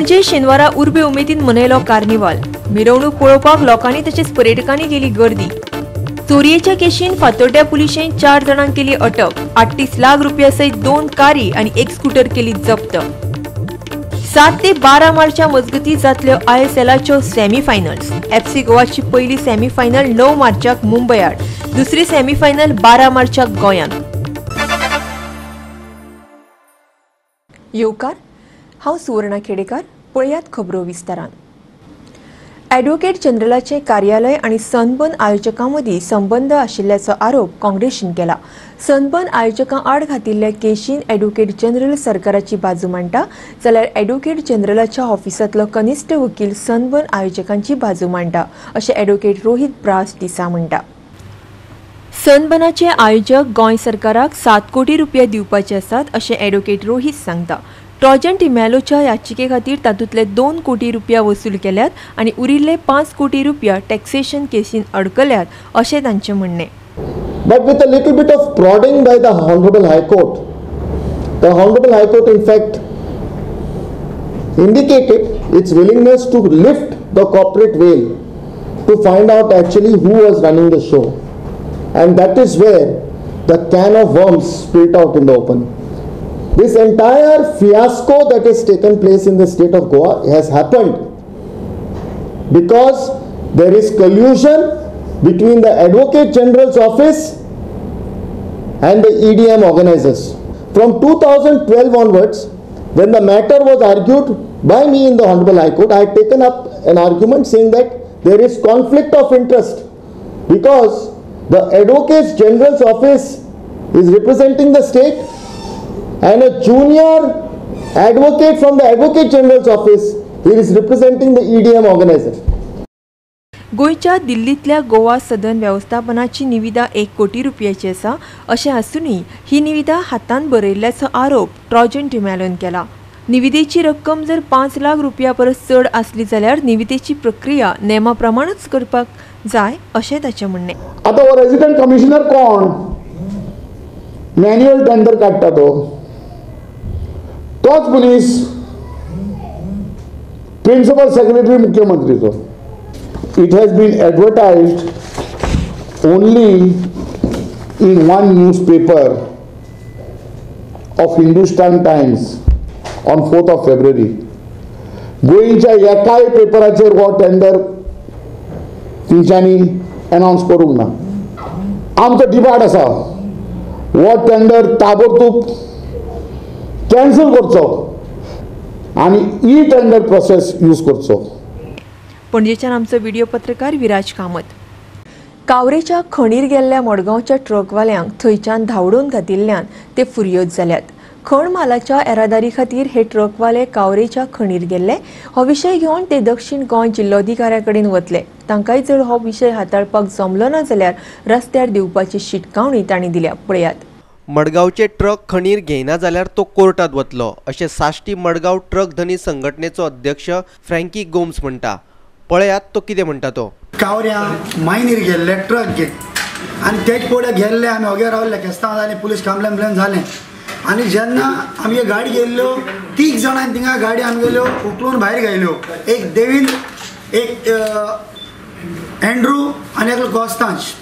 पणजे शेनवारा उर्बे उमेदीन मनयलो कार्निवाल. मिरवणूक पळोवपाक लोकांनी तशेंच पर्यटकांनी केली गर्दी. चोरयेच्या केशीन फातोड्ड्या पुलिशेन 4 जाणांक केली अटक. 38 लाख रुपया सयत 2 कारी आनी 1 स्कूटर केली जप्त. 7 ते 12 मार्चा मजगती जातल्यो ISLच्यो सेमीफायनल्स. FC गोवाची पयली सेमीफायनल 9 मार्चाक मुंबय आड, दुसरी सेमीफायनल 12 मार्चाक गोंयांत. येवकार, हांव सुवर्णा खेडेकार. पळयात खबरो विस्तारान. ॲडव्होकेट जनरलाचे कार्यालय आनी सनबर्न आयोजकां मदीं संबंद आशिल्ल्याचो आरोप काँग्रेसीन केला. सनबर्न आयोजकां आड घातिल्ल्या केशीन ॲडव्होकेट जनरल सरकाराची बाजू मांडटा, जाल्यार ॲडव्होकेट जनरलाच्या ऑफिसांतलो कनिश्ठ वकील सनबर्न आयोजकांची बाजू मांडटा अशें ॲडव्होकेट रोहित ब्रास डिसा म्हणटा. सनबर्नाचे आयोजक गोंय सरकाराक 7 कोटी रुपया दिवपाचे आसात अशें ॲडव्होकेट रोहित सांगता. ट्रॉजन डिमेलोच्या याचिके खातीर तातूंतले 2 कोटी रुपया वसूल केल्यात आनी उरिल्ले 5 कोटी रुपया टॅक्सेशन केसीन अडकल्यात अशें तांचें म्हणणें. But with a little bit of prodding by the Honorable High Court, the Honorable High Court in fact indicated its willingness to lift the corporate veil to find out actually who was running the show, and that is where the can of worms spilt out in the open. This entire fiasco that has taken place in the state of Goa has happened because there is collusion between the Advocate General's office and the EDM organizers. From 2012 onwards, when the matter was argued by me in the Honorable High Court, I had taken up an argument saying that there is conflict of interest because the Advocate General's office is representing the state and a junior advocate from the Advocate General's office, he is representing the EDM organizer. गोंयच्या दिल्लींतल्या गोवा सदन वेवस्थापनाची निविदा 1 कोटी रुपयाची आसा अशें आसूनय ही निविदा हातान बरयल्ल्याचो आरोप ट्रॉजन डिमेलोन केला. निविदेची रक्कम जर 5 लाख रुपया परस चड आसली जाल्यार निविदेची प्रक्रिया नेमा प्रमाणच करपाक जाय अशें ताचें म्हणणें. आतां हो रेजिडंट कमिशनर कोण मॅन्युअल टेंडर काडटा तो तोच पुलीस प्रिन्सिपल सेक्रेटरी मुख्यमंत्रीचो. It has been advertised only in one newspaper of Hindustan Times on 4th of February. गोंयच्या एकाय पेपराचेर हो टेंडर तेंच्यांनी अनावन्स करूंक ना. आमचो डिमांड आसा हो टेंडर ताबडतोब कॅन्सल करचो आनी ई टेंडर प्रोसेस यूज करचो. पणजेच्यान आमचो व्हिडिओ पत्रकार विराज कामत. कावरेच्या खणीर गेल्ल्या मडगांवच्या ट्रकवाल्यांक थंयच्यान धांवडोवन घातिल्ल्यान ते फुरयोज जाल्यात. खण मालाच्या येरादारी खातीर हे ट्रकवाले कावरेच्या खणीर गेल्ले. हो विशय घेवन ते दक्षिण गोंय जिल्लोधिकाऱ्या कडेन वतले. तांकांय जर हो विशय हाताळपाक जमलो ना जाल्यार रस्त्यार दिवपाची शिटकावणी तांणी दिल्या. पळयात. मडगांवचे ट्रक खणीर घेयना जाल्यार तो कोर्टात वतलो अशें साश्टी मडगांव ट्रक धनी संघटनेचो अध्यक्ष फ्रँकी गोम्स म्हणटा. पळयात तो कितें म्हणटा तो. कावऱ्या मायनीर गेल्ले ट्रक घे आनी तेच पडे गेल्ले आमी ओगे रावले केस्तांव जालें, पुलीस कंप्लेन बिप्लेन जालें आनी जेन्ना आमगे गाडी गेल्ल्यो 3 जाणांनी थिंगा गाडी आमगेल्यो उखलून भायर घायल्यो. एक देवीन, एक एंड्रू आनी एकलो कॉस्तांश.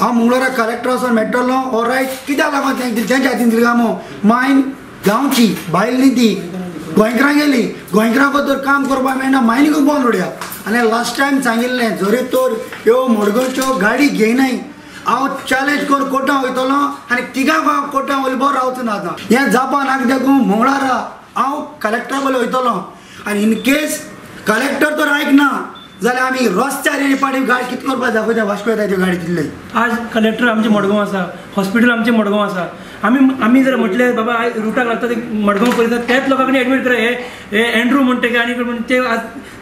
हांव मंगळूराक कलेक्टर वचोन मेळटलो हो रायट कित्याक लागून तेंच्या हातीन दिली काय मायन गांवची बायल न्ही ती गोंयकारां गेली. गोंयकारांक तर काम करपाक मेळना, मायनीक बंद उडया. आनी लास्ट टायम सांगिल्लें जरी तर ह्यो मडगांवच्यो गाडी घेयनाय हांव चॅलेंज करून कोर्टां वयतलो आनी तिगांक हांव कोर्टां वयलो बरो रावचो ना. आतां हें जापा नाका देखून मंगळारा हांव कलेक्टरा बरोबर वयतलो आनी इन केस कलेक्टर तर आयकना जाल्यार आमी रस्त्यार पाटी गाडी कितें करपाक दाखयता वास्को येता त्यो गाडी तितली. आज कलेक्टर आमचें मडगांव आसा, हॉस्पिटल आमचें मडगांव आसा. आमी आमी जर म्हटलें बाबा आयज रुटाक लागता ते मडगांव परिसर त्याच लोकां कडेन एडमीट करा. हे एंड्रू म्हणटा की आनी ते आज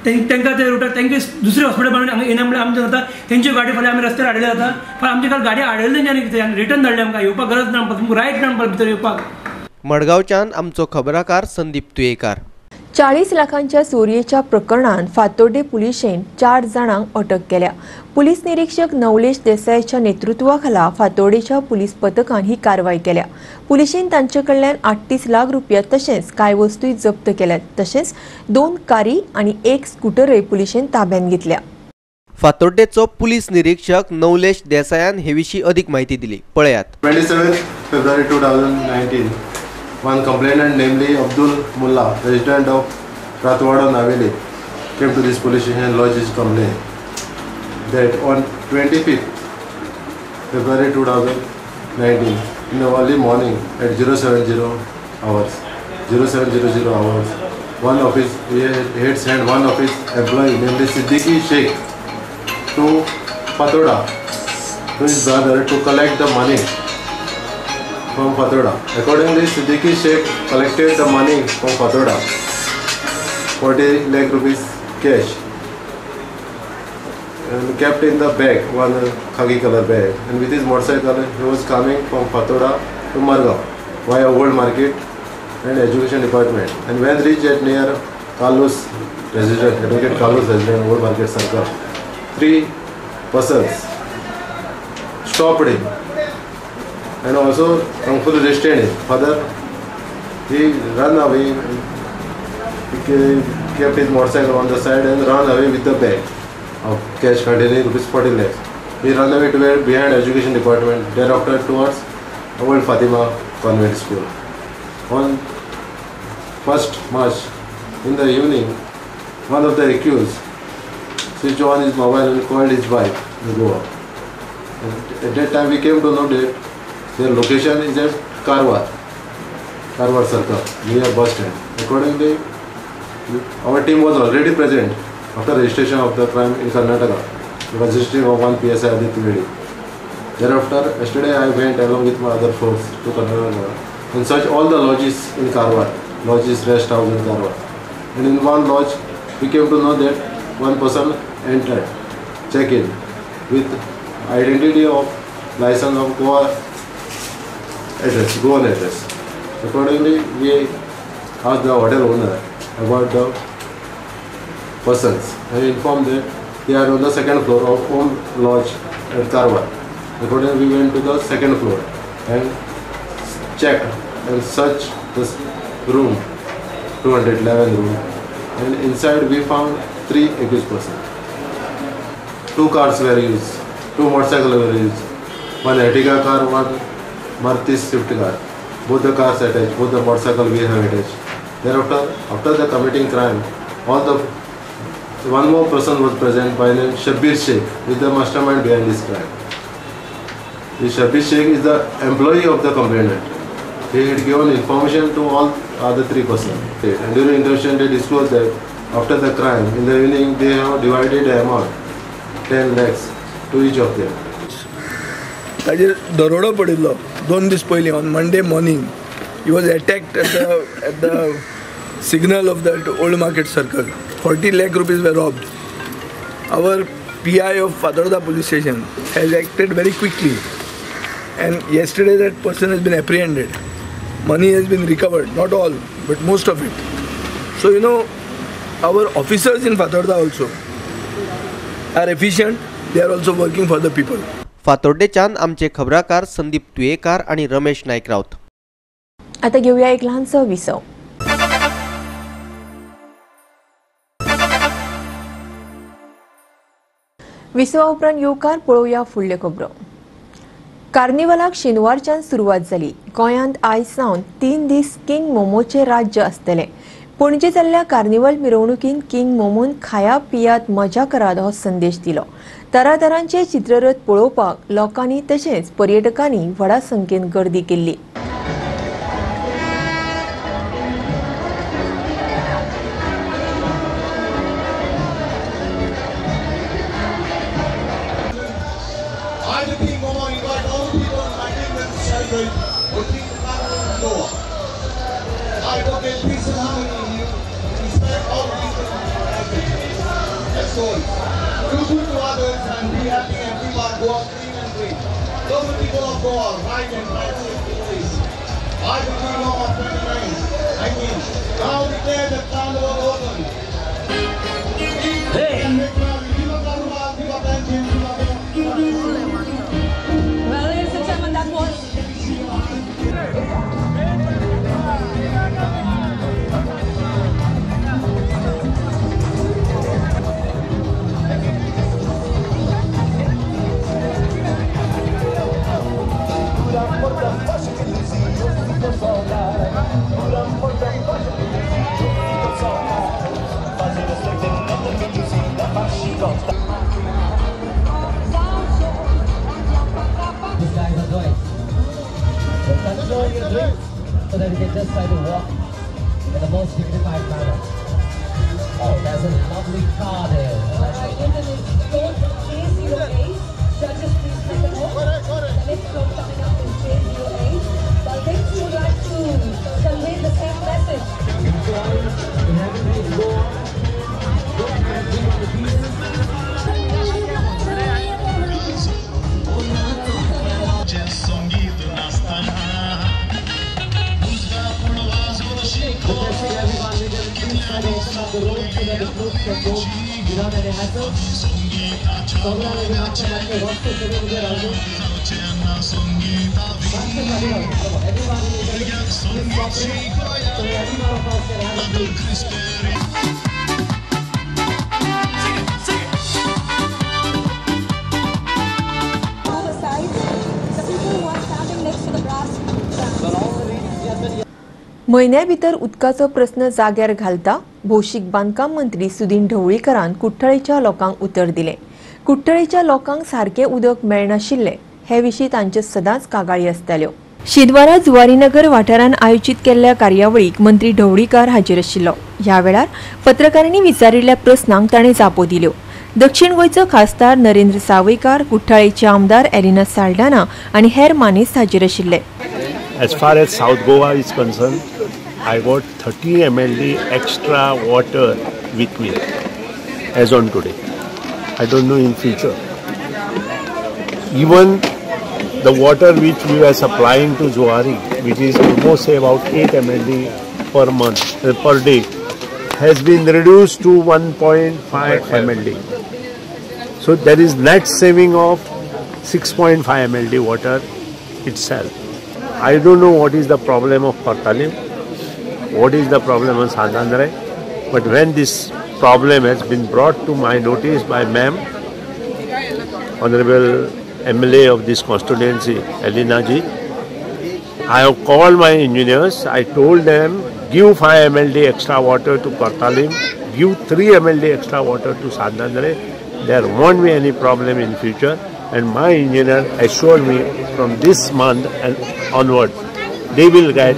तांकां ते रुटाक तांकां दुसरे हॉस्पिटल बांदून हांगा येना म्हणल्यार आमचें जाता. तेंच्यो गाडी फाल्यां आमी रस्त्यार हाडले जाता. पण आमचे काल गाडी हाडले तेंच्यांनी कितें रिटर्न धाडले आमकां येवपाक गरज ना, तुमकां रायट ना भितर येवपाक. मडगांवच्यान आमचो खबराकार संदीप तुयेकार. 40 लाखांच्या चोरयेच्या प्रकरणांत फातोड्डें पुलिशेन 4 जाणांक अटक केल्या. पुलीस निरीक्षक नवलेश देसायाच्या नेतृत्वाखाला फातोड्डेच्या पुलीस पथकान ही कारवाय केल्या. पुलिशेन तांचे कडल्यान 38 लाख रुपया तशेंच कांय वस्तूय जप्त केल्यात. तशेंच 2 कारी आनी 1 स्कूटरय पुलिशेन ताब्यांत घेतल्या. फातोड्डेचो पुलीस निरीक्षक नवलेश देसायान हे विशीं अधिक माहिती दिली, पळयात. 27 February 2019, one complainant, namely Abdul Mullah, resident of Ratwada, Naveli, came to this police station and lodged his complaint that on 25th February 2019, in the early morning at 070 hours, one of his, he had sent one of his employee, namely Siddiqui Sheikh, to Fatorda, to his brother, to collect the money from Fatorda. Accordingly, Siddiqui Sheikh collected the money from Fatorda, 40 lakh rupees cash, and kept in the bag, one khaki color bag, and with his motorcycle he was coming from Fatorda to Margao via Old Market and Education Department. And when reached at near Carlos resident, Advocate Carlos resident, Old Market Circle, 3 persons stopped him and also wrongfully restrained him. Further, he ran away, he kept his motorcycle on the side and ran away with the bag of cash containing rupees 40 lakhs. He ran away to behind Education Department, thereafter towards Old Fatima Convent School. On 1st March, in the evening, one of the accused switched on his mobile and called his wife in Goa. And at that time we came to know that their location is at Karwar, Karwar Circle, near bus stand. Accordingly, our team was already present after registration of the crime in Karnataka, consisting of one PSI Aditya Vedi. Thereafter, yesterday I went along with my other force to Karnataka and searched all the lodges in Karwar, lodges, rest house in Karwar. And in one lodge, we came to know that one person entered, check in, with identity of license of Goa address, Goan address. Accordingly, we asked the hotel owner about the persons and informed that they are on the second floor of Om Lodge at Karwar. Accordingly, we went to the second floor and checked and searched this room, 211 room, and inside we found 3 accused persons. 2 cars were used, 2 motorcycles were used, one Ertiga car, one Maruti Swift car. Both the cars attached, both the motorcycle we have attached. Thereafter, after the committing crime, one more person was present by name Shabbir Sheikh, with the mastermind behind this crime. The Shabbir Sheikh is the employee of the complainant. He had given information to all other 3 persons. And during intervention, they disclosed that after the crime, in the evening, they have divided the amount, 10 lakhs, to each of them. ताजेर दरोडो पडिल्लो 2 दीस पयलीं on Monday morning he was attacked at the signal of that Old Market Circle. 40 lakh rupees were robbed. Our PI of Fatorda police station has acted very quickly and yesterday that person has been apprehended. Money has been recovered, not all, but most of it. So you know, our officers in Fatorda also are efficient, they are also working for the people. फातोड्डेच्यान आमचे खबराकार संदीप तुयेकार आणि रमेश नायक राऊत. आता घेऊया एक लहानसं विसव. विसवा उपरांत येवकार पळोवया फुडल्यो खबरो. कार्निवलाक शेनवारच्यान सुरवात जाली. गोंयांत आयज सावन 3 दीस किंग मोमोचें राज्य आसतलें. पणजे जाल्ल्या कार्निवल मिरवणुकीन किंग मोमोन खाया पियात मजा करात हो संदेश दिलो. तरातरांचे चित्ररथ पळोवपाक लोकांनी तशेंच पर्यटकांनी व्हडा संख्येन गर्दी केल्ली. I, the King Momo 29, 19, Now declare the carnival open. Well, ladies and gentlemen, that was. These guys are doing. So control your drink so that you can just try to walk in the most dignified manner. Oh, there's a lovely car there. Alright, gentlemen, code J08. Judges, please take a note. The next code coming up is J08. So I think you would like to convey the same message. Enjoy the happy days go on. Go and drink on the pieces. Requesting everyone, please try to open up the road so that the groups can go without any hassle. Everyone, please cooperate so that every one of us can have a drink. म्हयन्या भितर उदकाचो प्रस्न जाग्यार घालता भौशीक बांदकाम मंत्री सुदीन ढवळीकरान कुठ्ठळेच्या लोकांक उतर दिलें. कुठ्ठळेच्या लोकांक सारकें उदक मेळनाशिल्लें हे विशीं तांच्यो सदांच कागाळी आसताल्यो. शेनवारा जुवारीनगर वाठारांत आयोजीत केल्ल्या कार्यावळीक मंत्री ढवळीकार हाजीर आशिल्लो. ह्या वेळार पत्रकारांनी विचारिल्ल्या प्रस्नांक ताणें जापो दिल्यो. दक्षिण गोंयचो खासदार नरेंद्र सावयकार, कुठ्ठाळेचे आमदार एलिना साल्डाना आनी हेर मानेस्त हाजीर आशिल्ले. As far as South Goa is concerned, I got 30 MLD extra water with me as on today. I don't know in future. Even the water which we were supplying to Zuari, which is almost say about 8 MLD per month, per day, has been reduced to 1.5 MLD. So there is net saving of 6.5 MLD water itself. I don't know what is the problem of Cortalim, what is the problem of Sant Andre, but when this problem has been brought to my notice by ma'am, Honorable MLA of this constituency, Elina ji, I have called my engineers, I told them, give 5 MLD extra water to Cortalim, give 3 MLD extra water to Sant Andre, there won't be any problem in future. And my engineer assured me from this month and onward, they will get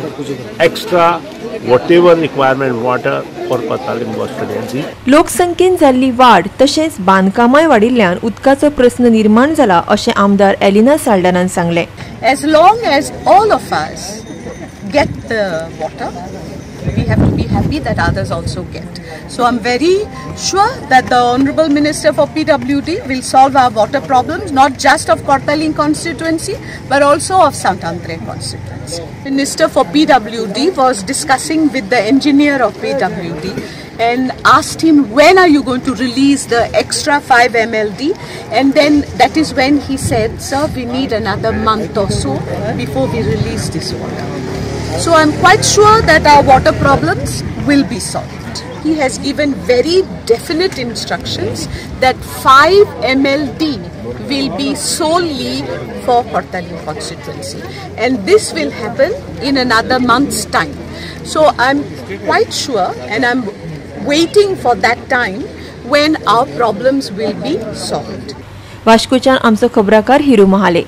extra whatever requirement water for Cortalim constituency. लोकसंख्येन जाल्ली वाड तशेंच बांदकामाय वाडिल्ल्यान उदकाचो प्रस्न निर्माण जाला अशें आमदार एलिना साल्डानान सांगलें. As long as all of us get the water, we have to be happy that others also get. So I'm very sure that the Honorable Minister for PWD will solve our water problems, not just of Cortalim constituency, but also of Sant Andre constituency. Minister for PWD was discussing with the engineer of PWD and asked him, when are you going to release the extra 5 MLD? And then that is when he said, sir, we need another month or so before we release this water. So I'm quite sure that our water problems will be solved. He has given very definite instructions that 5 MLD will be solely for Cortalim constituency, and this will happen in another month's time. So I'm quite sure, and I'm waiting for that time when our problems will be solved. वास्कोच्यान आमचो खबराकार हिरू महाले.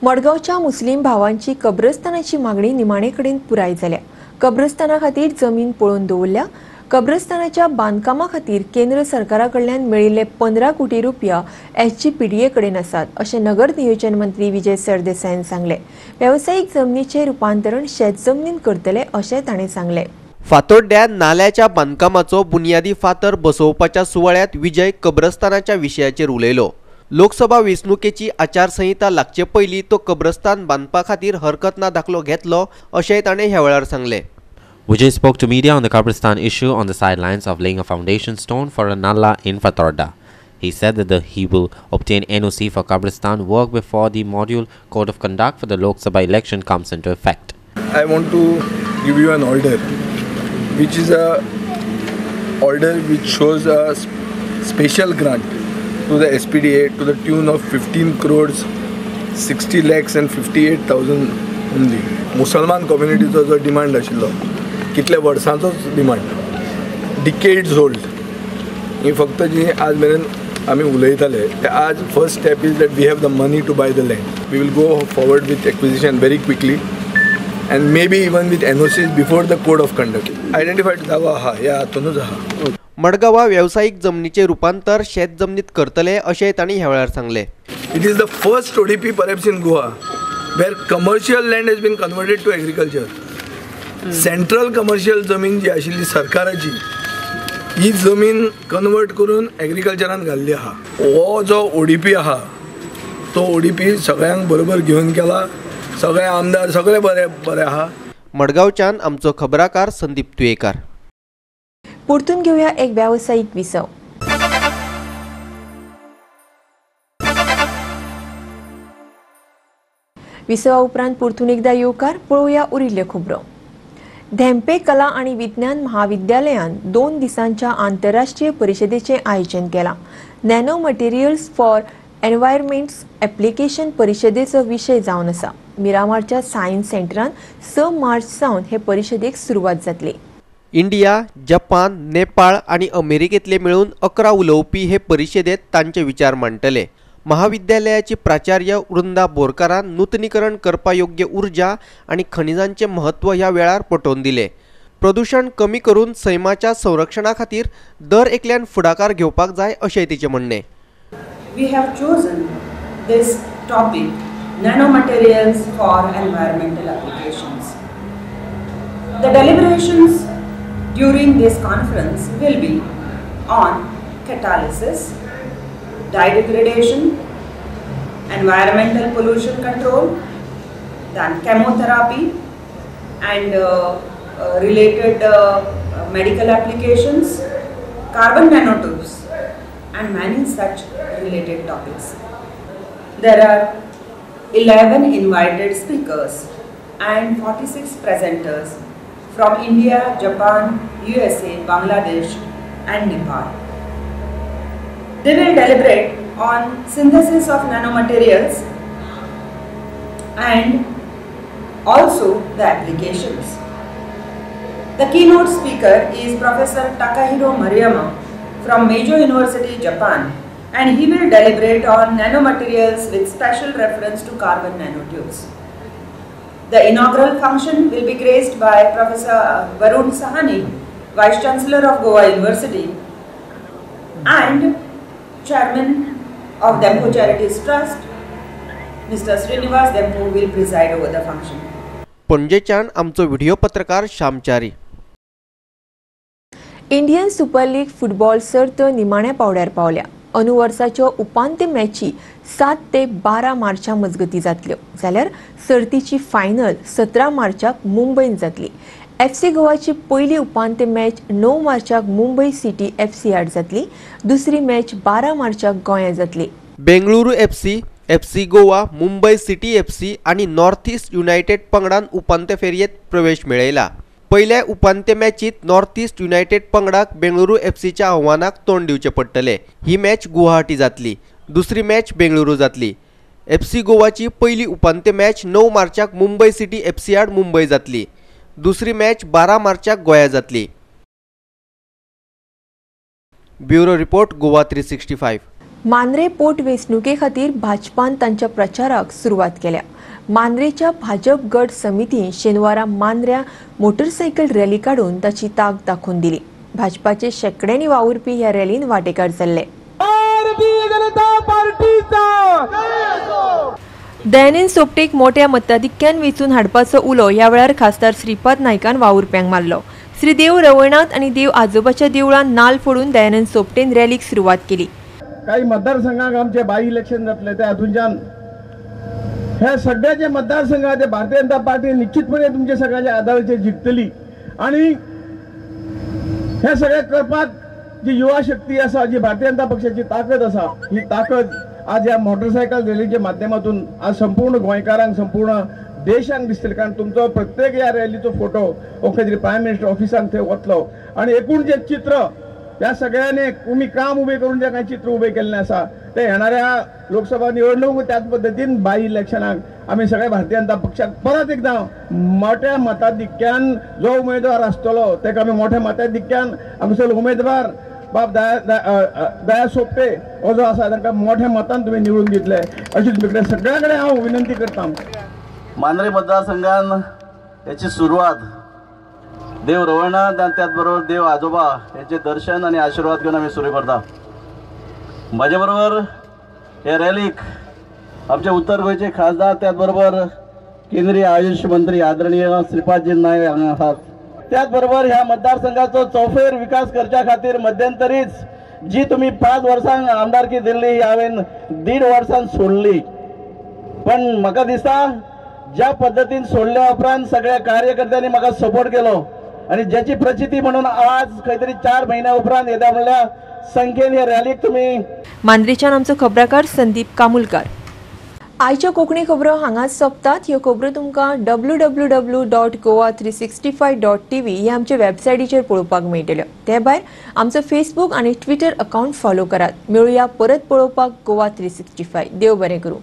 मडगांवच्या मुस्लिम भावांची कब्रस्तानाची मागणी निमाणे कडेन पुराय जाल्या. कब्रस्ताना खातीर जमीन पळोवन दवरल्या. कब्रस्तानाच्या बांदकामा खातीर केंद्र सरकारा कडल्यान मेळिल्ले 15 कोटी रुपया SGPDA कडेन आसात अशें नगर नियोजन मंत्री विजय सरदेसायान सांगलें. वेवसायीक जमनीचें रुपांतरण शेत जमनीन करतले अशें ताणें सांगलें. फातोड्ड्या नाल्याच्या बांदकामाचो बुनियादी फातर बसोवपाच्या सुवाळ्यात विजय कब्रस्तानाच्या विशयाचेर उलयलो. लोकसभा वेंचणुकेची आचारसंहिता लागचे पयलीं तो कब्रस्तान बांदपा खातीर हरकत ना दाखलो घेतलो अशेंय ताणें ह्या वेळार सांगलें. Vijay spoke to media on the Kabristan issue on the sidelines of laying a foundation stone for a nallah in Fatorda. He said that he will obtain NOC for Kabristan work before the module code of conduct for the Lok Sabha election comes into effect. I want to give you an order, which is a order which shows a special grant to the SPDA to the tune of 15 crores 60 lakhs and 58,000 only. Musliman community जो demand आशिल्लो कितले वर्सांचोच demand, decades old, ही फक्त जी आज मेरेन आमी उलयताले ते आज first step is that we have the money to buy the land. We will go forward with acquisition very quickly and maybe even with NOCs before the code of conduct. Identified जागो आहा ह्या हातूनच आहा. मडगांवा वेवसायीक जमनीचे रूपांतर शेत जमनीत करतले अशें तांणी ह्या वेळार सांगलें. It is the first ODP perhaps in Goa where commercial land has been converted to agriculture. Central commercial जमीन जी आशिल्ली सरकाराची ही जमीन कन्वर्ट करून एग्रीकल्चरान घाल्ली आहा. हो जो ओडीपी आहा तो ओडीपी सगळ्यांक बरोबर घेवन गेला, सगळे आमदार सगळे बरे बरे आहा. मडगांवच्यान आमचो खबराकार संदीप तुयेकार. परतून घेऊया एक व्यावसायिक विसव. विसवा उपरांत परतून एकदा येवकार. पळोवया उरिल्ल्यो खबरो. धेंपे कला आनी विज्ञान महाविद्यालयान 2 दिसांच्या आंतरराष्ट्रीय परिशदेचें आयोजन केलां. Nano materials for environments application परिशदेचो विशय जावन आसा. मिरामारच्या सायन्स सेंटरान 6 मार्च सावन हे परिशदेक सुरवात जातली. इंडिया, जपान, नेपाळ आनी अमेरिकेंतले मेळून 11 उलोवपी हे परिशदेंत तांचे विचार मांडटले. महाविद्यालयाची प्राचार्य वृंदा बोरकारान नूतनीकरण करपा योग्य ऊर्जा आनी खनिजांचें म्हत्व ह्या वेळार पटोवन दिलें. प्रदूशण कमी करून सैमाच्या संरक्षणा खातीर दर एकल्यान फुडाकार घेवपाक जाय अशें तिचें म्हणणें. We have chosen this topic, nanomaterials for environmental applications. The deliberations during this conference will be on catalysis, dye degradation, environmental pollution control, then chemotherapy and related medical applications, carbon nanotubes and many such related topics. There are 11 invited speakers and 46 presenters from India, Japan, USA, Bangladesh and Nepal. They will deliberate on synthesis of nanomaterials and also the applications. The keynote speaker is Professor Takahiro Maruyama from Meijo University, Japan, and he will deliberate on nanomaterials with special reference to carbon nanotubes. The inaugural function will be graced by Professor Varun Sahani, Vice Chancellor of Goa University and Chairman of Dempo Charities Trust, Mr. Srinivas Dempo will preside over the function. पणजेच्यान आमचो video पत्रकार Shyamchari. Indian super league football सर्त निमाण्या पावड्यार पावल्या. अंदू वर्साच्यो उपांत्य मॅची 7 ते 12 मार्चा मजगती जातल्यो, जाल्यार सर्तीची फायनल 17 मार्चाक मुंबयंत जातली. एफसी गोवाची पयली उपांत्य मॅच 9 मार्चाक मुंबय सिटी एफसी आड जातली. दुसरी मॅच 12 मार्चाक गोंया जातली. Bengaluru FC, FC Goa, Mumbai city FC आनी नॉर्थ ईस्ट युनायटेड पंगडान उपांत्य फेरयेंत प्रवेश मेळयला. पयल्या उपांत्य मॅचीत नॉर्थ ईस्ट युनायटेड पंगडाक बेंगळुरू एफसीच्या आव्हानाक तोंड दिवचें पडटलें. ही मॅच गुवाहाटी जातली. दुसरी मॅच बेंगळुरू जातली. एफसी गोवाची पयली उपांत्य मॅच 9 मार्चाक मुंबय सिटी एफसी आड मुंबय जातली. दुसरी मॅच 12 मार्चाक गोंया जातली. Bureau report, Goa 365. Mandrem पोट वेंचणुके खातीर भाजपान तांच्या प्रचाराक सुरवात केल्या. मांद्रेच्या भाजप गट समितीन शेनवारा मांद्र्या मोटरसायकल रॅली काडून ताची ताक दाखोवन दिली. भाजपाचे शेंकड्यांनी वावुरपी ह्या रॅलीन वांटेकार जाल्ले. दयानंद सोपटेक मोठ्या मताधिक्यान वेंचून हाडपाचो उलो ह्या वेळार खासदार श्रीपाद नायकान वावुरप्यांक मारलो. श्री देव रवळनाथ आनी देव आजोबाच्या देवळान नाल फोडून दयानंद सोपटेन रॅलीक सुरवात केली. काही मतदारसंघाक आमचे बाय इलेक्शन जातले ते हातूंच्यान ह्या सगळ्याचे मतदारसंघाचे भारतीय जनता पार्टी निश्चितपणे तुमचे सगळ्याच्या आदाराचेर जिखतली आनी हे सगळें करपाक जी युवा शक्ती आसा, जी भारतीय जनता पक्षाची ताकद आसा, ही ताकद आज ह्या मोटरसायकल रॅलीच्या माध्यमातून आज संपूर्ण गोंयकारांक, संपूर्ण देशांक दिसतली. कारण तुमचो प्रत्येक ह्या रॅलीचो फोटो हो खंय तरी प्रायम मिनिस्टर ऑफिसांत थंय वतलो आनी एकूण जें चित्र ह्या सगळ्यांनी तुमी काम उबें करून जें कांय चित्र उबें केल्लें आसा तें येणाऱ्या लोकसभा निवडणूक त्याच पद्दतीन बाय इलेक्शनाक आमी सगळे भारतीय जनता पक्षाक परत एकदां मोठ्या मताधिक्यान जो उमेदवार आसतलो ताका आमी मोठ्या मताधिक्यान आमचो उमेदवार बाब दया सोपे हो जो आसा तांकां मोठ्या मतान तुमी निवडून दितले अशी तुमचे कडेन सगळ्या कडेन हांव विनंती करता. मांद्रे मतदारसंघान याची सुरवात देव रवळनाथ आणि त्याचबरोबर देव आजोबा यांचे दर्शन आणि आशीर्वाद घेऊन आम्ही सुरू करता. माझ्याबरोबर या रॅलीक आमचे उत्तर गोंयचे खासदार त्याचबरोबर केंद्रीय आयुष मंत्री आदरणीय श्रीपादजी नायक हांगा आसात. त्याचबरोबर ह्या मतदारसंघाचो चौफेर विकास करच्या खातीर मध्यंतरीच जी तुम्ही 5 वर्सांक आमदारकी दिल्ली हांवें 1.5 वर्सां सोडली, पण म्हाका दिसता ज्या पद्दतीन सोडल्या उपरांत सगळ्या कार्यकर्त्यांनी म्हाका सपोर्ट केलो आणि ज्याची प्रचिती म्हणून आज खंय तरी 4 म्हयन्या उपरांत येद्या म्हणल्या संख्येन ह्या रॅलीक तुमी. मांद्रेच्यान आमचो खबराकार संदीप कामुलकार. आयच्या कोंकणी खबरो हांगाच सोंपतात. ह्यो खबरो तुमकां www.goa365.tv ह्या आमच्या वेबसायटीचेर पळोवपाक मेळटल्यो. ते भायर आमचो फेसबूक आनी ट्विटर अकाउंट फॉलो करात. मेळुया परत पळोवपाक गोवा 365. देव बरें करूं.